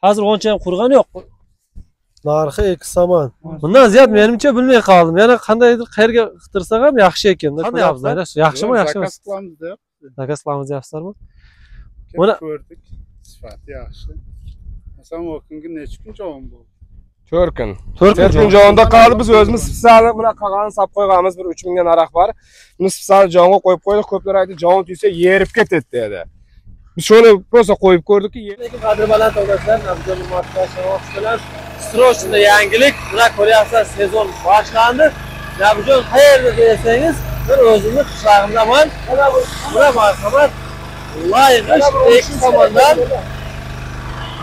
Hozir uncha ham qurg'ani yo'q. Narxi 2 somon. Bundan ziyod menimcha bilmay qoldim. Yana qandaydir qayerga qidirsak ham yaxshi ekan. Qanday abzal? Yaxshimi, yaxshimi? Zakaz qilamiz deyapti. Zakaz qilamiz deyapsizlarmi? Buni ko'rdik. Sifati yaxshi. Masalan, o kungi necha kun javob bo'ldi? 4 kun. 4 kun javonda qoldi. Biz o'zimiz spesial buna qog'ozni sap qo'yganmiz. Bir 3000 dan aroq bor. Buni spesial javonga qo'yib qo'ydik. Ko'plar aytdi, javon tuysa yerib ketadi dedi. Biz shuni prosta qo'yib ko'rdikki, lekin qadri baland yoldoshlar, Nabijon Nurmatov bilan срочно yangilik. Buna ko'ryapsizlar, sezon boshlandi. Nabijon qayerda desangiz, bir o'zimni qishlog'imdaman. Buna marhamat. Loyiq 2 tomondan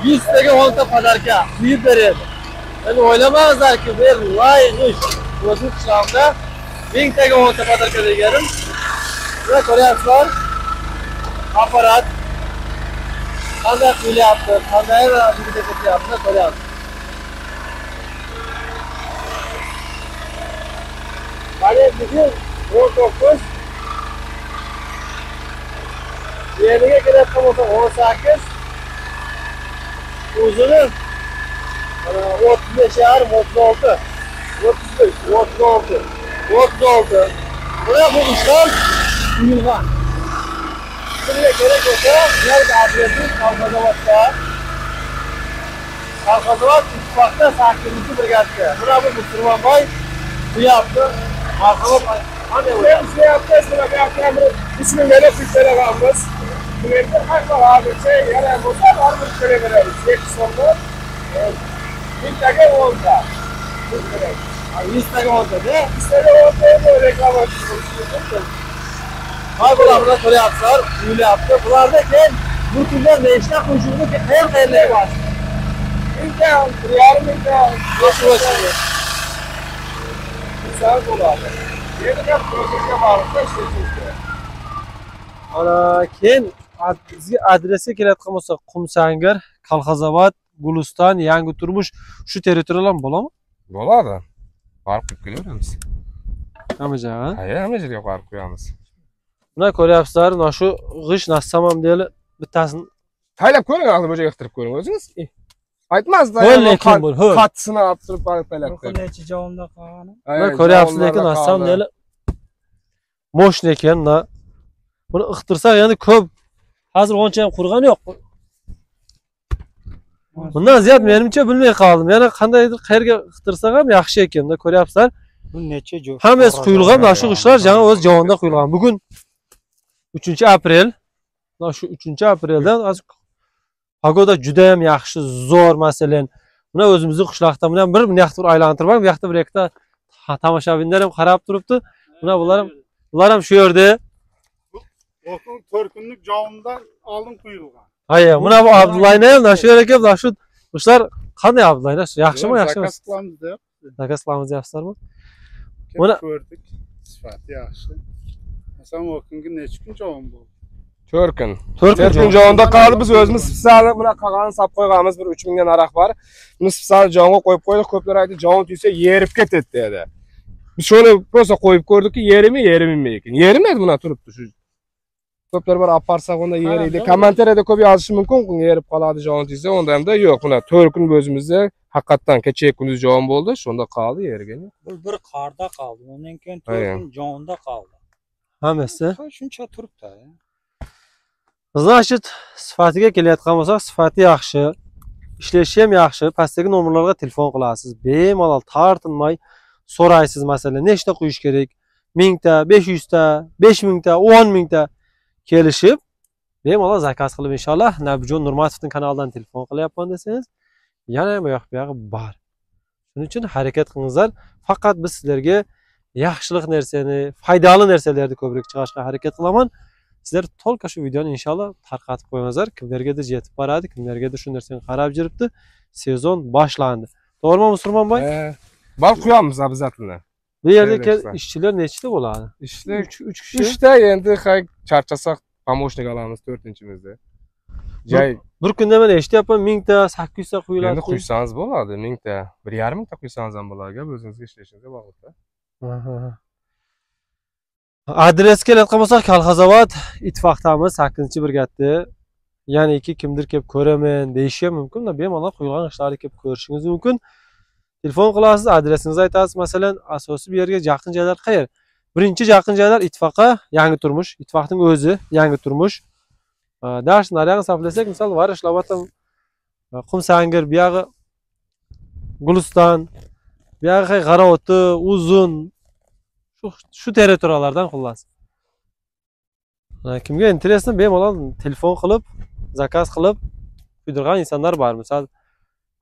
100 taga 10 ta podarka quyib beradi. Endi o'ylamangizlarki, bu yer loyiq o'zim qishlog'imda 1000 taga 10 ta podarka deganim. Buna ko'ryapsizlar, apparat qanday quyilyapti, qanday ravishda ketyapti, ko'ryapsiz. Balandligi 19, yeriga kelayotgan bo'lsa 18, uzuni 35,5, 36, 35, 36, 36. Buna bu ishlar quyilgan. Sizga kerak bo'lsa, ularga adresi Kolxozavodda. Kolxozavod Ittifoqda 8-brigadga. Buna bu Musulmonboy quyapti. Marhamat, qanday bo'lyapti? Ishlayapmiz, buna bu yoqda bir 3000 lira pul beramiz. Buni endi har xil hozircha yana bo'lsa, baribir kelaveramiz. 2 so'mda mingtaga 10 ta. 100 taga 10 ta, de? 100 taga 10 ta reklama qilishimiz. Hay bular ko'ryapsizlar, quyilyapti. Bularda keyin bu kunda nechta quyishini qayerga bor? Mingta, 1,5 mingta, 5 bo'ladi. Endi gap prosesga bog'liqda ishlaymiz. Ana keyin bizga adresga kelayotgan bo'lsa, Qumsangir, Kolxozobod, Guliston, Yangi Turmush shu territoriyalar bo'ladimi? Bo'ladi. Borib qo'yib kelaveramiz. Hamma joyga? Ha, hamma yerga borib qo'yamiz. Buna ko'ryapsizlar, mana shu g'ish nasamam deyli bittasini taylab ko'ring, hozir bu joyga qidirib ko'ring o'zingiz. Aytmazda, qattisini olib turib borib taylab ko'ring. Necha javonda qolgani? Buna ko'ryapsiz, lekin nassam deyli moshna ekan, na. Buni iqtirsak endi ko'p. Hozir uncha ham qurg'ani yo'q. Bundan ziyod menimcha bilmay qoldim. Yana qandaydir qayerga iqtirsak ham yaxshi ekan. Buna ko'ryapsizlar. Bu necha joy? Hammasi quyilgan, mana shu g'ishlar yangi o'z javonda quyilgan. Bugun 3 aprel. Mana shu 3 apreldan hozir pogoda juda ham yaxshi, zo'r masalan. Buni o'zimizni qishloqda bilan bir bunyoqda bir aylantirib, bu yoqda bir ikkita tomoshabinlar ham qarab turibdi. Buna bular ham shu yerda. O'qin 4 kunlik javondan oldin quyilgan. Hayya, buna bu Abdullayni ham mana shu yerga mana shu g'ishlar qanday Abdullayni? Yaxshimi, yaxshimi? Zakaz qilamiz deyapti. Zakaz qilamiz deyapsizlarmi? Buni ko'rdik, sifati yaxshi. Masalan, o kungi necha kun javon bo'ldi? 4 kun. 4 kun javonda qoldi. Biz o'zimiz spesial buna qog'ozni sap qo'yganmiz. Bir 3000 dan aroq bor. Buni spesial javonga qo'yib qo'ydik. Ko'plar aytdi, javon tuysa yerib ketadi dedi. Biz shuni prosta qo'yib ko'rdikki, yerimi, yerimaymi ekan. Yerimaydi, buna turibdi shu. Ko'plar bor olib borsak unda yeriydi. Kommentariyada ko'p yozishi mumkin, yerib qoladi javon tuysa, unda hamda yo'q. Buna 4 kun o'zimizda haqiqatdan kecha kunduz javon bo'ldi, shunda qoldi yerga. Bu bir qorda qoldi. Undan keyin 4 kun javonda qoldi. Hammasi. Shuncha turibdi. Значит, sifatiga kelayotgan bo'lsak, sifati yaxshi, ishlashi ham yaxshi. Pastdagi nomerlarga telefon qilasiz. Bemalol tortinmay so'raysiz, masalan, nechta quyish kerak? 1000 ta, 500 ta, 5000 ta, 10 000 ta kelishib, bemalol zakaz qilib inshaalloh Nabijon Nurmatovning kanalidan telefon qilyapman desangiz, yana ham bu yoq bu yog'i bor. Shuning uchun harakat qilingizlar. Faqat biz sizlarga yaxshilik narsani, foydali narsalarni ko'proq chiqarishga harakat qilaman. Sizlar только shu videoni inshaalloh tarqatib qo'yingizlar. Kimlargadir yetib boradi, kimlargadir shu narsani qarab yuribdi. Sezon boshlandi. To'g'rimi, Musulmonboy? Borib qo'yamiz обязательно. Bu yerda ishchilar nechta bo'ladi? Ishlar 3 kishi. 3 ta endi charchasak помощник olamiz 4-chimizda. Jay bir kunda men eshityapman 1000 ta, 800 ta quyiladi. Endi quysangiz bo'ladi, 1000 ta, 1,5 mingta quysangiz ham bo'ladi, gap o'zingizga ishlashingizga bog'liq. Adresga kelayotgan bo'lsak, Kolxozobod Ittifoqdamiz, 8-brigadda. Ya'niki kimdir kelib ko'raman deyishi ham mumkin. Bemalol quyilgan g'ishtlarni kelib ko'rishingiz mumkin. Telefon qilasiz, adresingizni aytasiz. Masalan, asosiy bu yerga yaqin joylar qayer? Birinchi yaqin joylar Ittifoqqa Yangi Turmush, Ittifoqning o'zi Yangi Turmush. Dars nariyog'i hisoblasak, misol Varishlavatan, Qumsangir, bu yog'i Guliston, bu yog'i G'arovti, Uzun, shu territoriyalardan xullas. Kimga interesni bemalol telefon qilib, zakaz qilib kuydirgan insonlar bor. Misol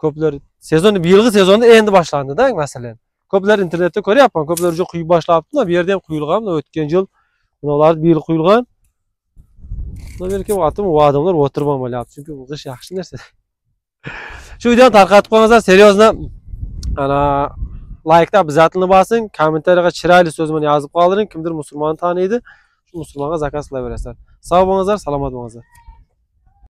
ko'plar sezon, bu yilgi sezonda endi boshlandi-da, masalan. Ko'plar internetda ko'ryapman, ko'plar уже quyib boshlabdi. Bu yerda ham quyilgan, o'tgan yil bular bu yil quyilgan. Balki vaqtim u odamlar o'tirib olmayapti, chunki bu g'isht yaxshi narsa. Shu videoni tarqatib qo'yingizlar, серьезно. Ana laykni обязательно bosing, kommentariyaga chiroyli so'z bilan yozib qoldiring. Kimdir musulmonni taniydi, shu musulmonga zakaz qilaverasizlar. Sog' bo'lingizlar, salomat bo'lingizlar.